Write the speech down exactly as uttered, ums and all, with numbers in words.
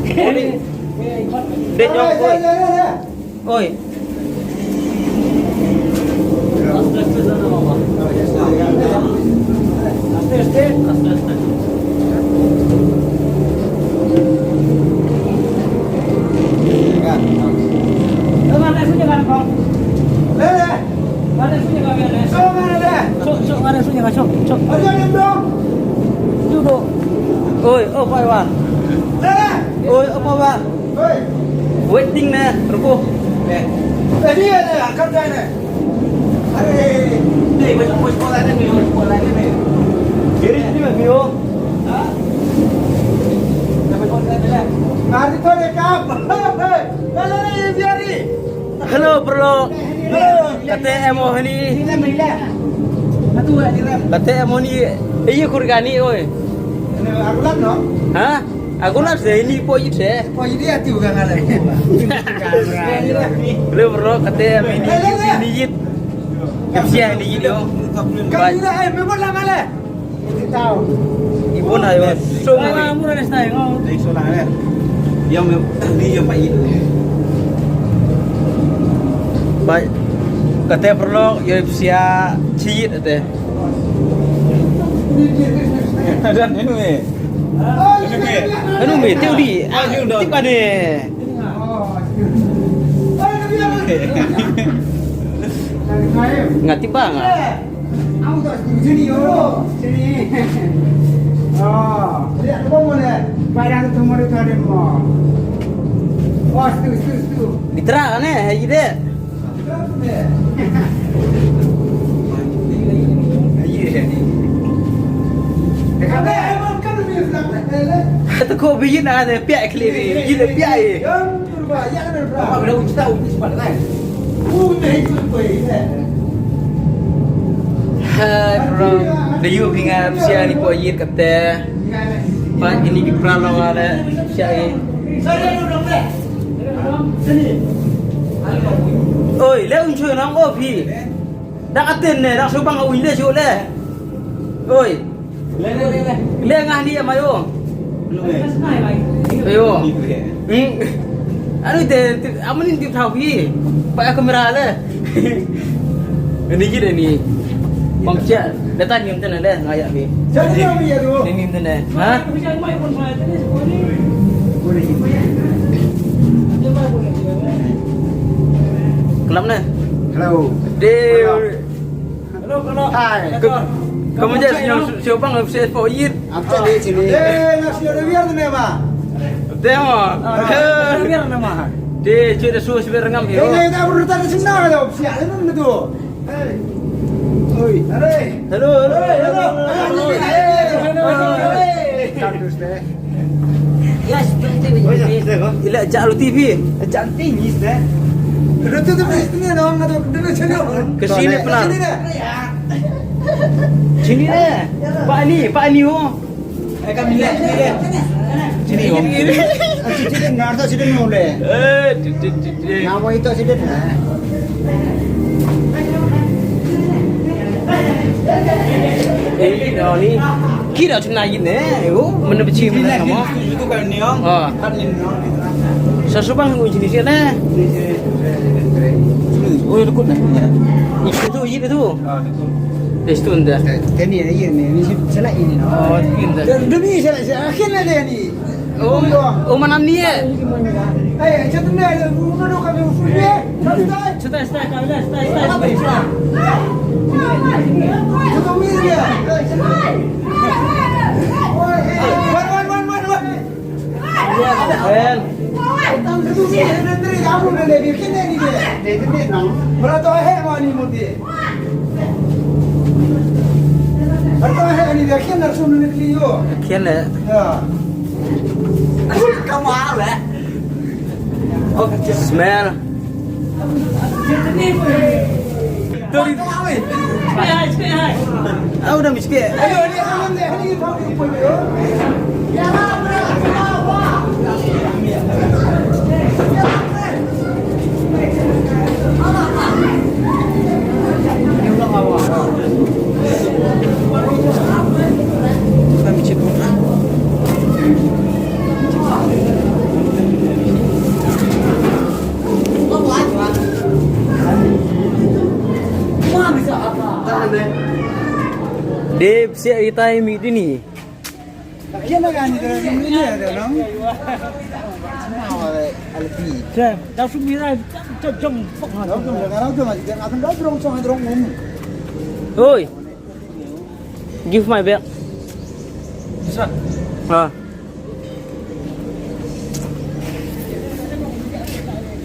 Dei nyong, oi. Oi. Oi, oh, bye, bye. Oi, oh, bye, bye. Waiting ne, ruko. Hello, bro. Kate em o hani. Kate em o ni. Ei, kur gani, oi. Ha? Aku nak saya ini po yit eh. Po yit ya tu kan ada. Hello, bro, kate em ini, ini yit. Siya ini yit, oh. Bye. Ibu na yo. So many. Dai so lang eh. Yang ni yang pai. Bai. Kate paralok yo psia chiit ate. Dan anu eh. Anu me teu di. Tip ane. Nga tip ba nga. Aku tak setuju ni, oh. Sini. Oh. Lihat apa mau lihat? Padang tu mau tarik mau. Oh, setuju, setuju, setuju. Ditra ne, hai de. Te ko biyin a de pia kli, yin pia. Hai bro, da yu phi nga psia ni ko yit kate. Ba ini ki pra lo ale psia i. Oi, le un choi nang o phi. Da ka ten ne, da so bang u le so le. Oi. Le nga ni ma yo. Ayo. Hmm. Anu te, te, amun ni tip thau hi. Pa kamera le. Ni ji de ni. Bang cia, da ta ni mten le nga ya ni. Ni mten le. Ha? Kelam ne. Hello. De. Hello, hello. Hai. Kamu je sio bang se po yit. Apa ni sini? Eh, nasi ada biar tu memang. Demo. Biar nama. De cuy da su sibir ngam yo. Eh, dah berurutan di sini dah. Siap ni tu. Oi. Hello, hello, hello. Hello. Hello. Hello. Hello. Hello. Ila jak lu T V. Jak T V ni deh. Lu tu tu mesti ni dong, tu tu sini. Ke sini pula. Sini deh. Sini deh. Pak ni, Pak ni oh. Eh, kami lihat sini deh. Sini oh. Sini ngar tu sini noleh. Eh, tu tu tu. Nama itu sini? Eh, ino ni. Kira tu na yin eh. Oh, mana beci mana nama? Itu kan ni ong. Ah. Kan ni ong. Sasubang ngu jenis ni. Oh, ya dekut ni. Itu tu, itu tu. Ah, itu. Tes tu nda. Tani ya ni ni sana ini. Oh, ini nda. Demi sana akhirnya dia ni. Oh, oh, manam ni eh. Eh, cetan deh, lu duduk kami usul deh. Stay, stay, stay, stay, stay. Cetan ni dia. Wan, wan, wan, wan, wan. Wan. Cetan ni dia, kamu dah lebih kena ni dia. Berat tu eh, mau ni muti. Berat tu eh, ni dia kena suruh ni yo. Kena. Ya. Smell. Au da miski. Dep siap kita yang mik dini. Oi. Give my bag. Ah.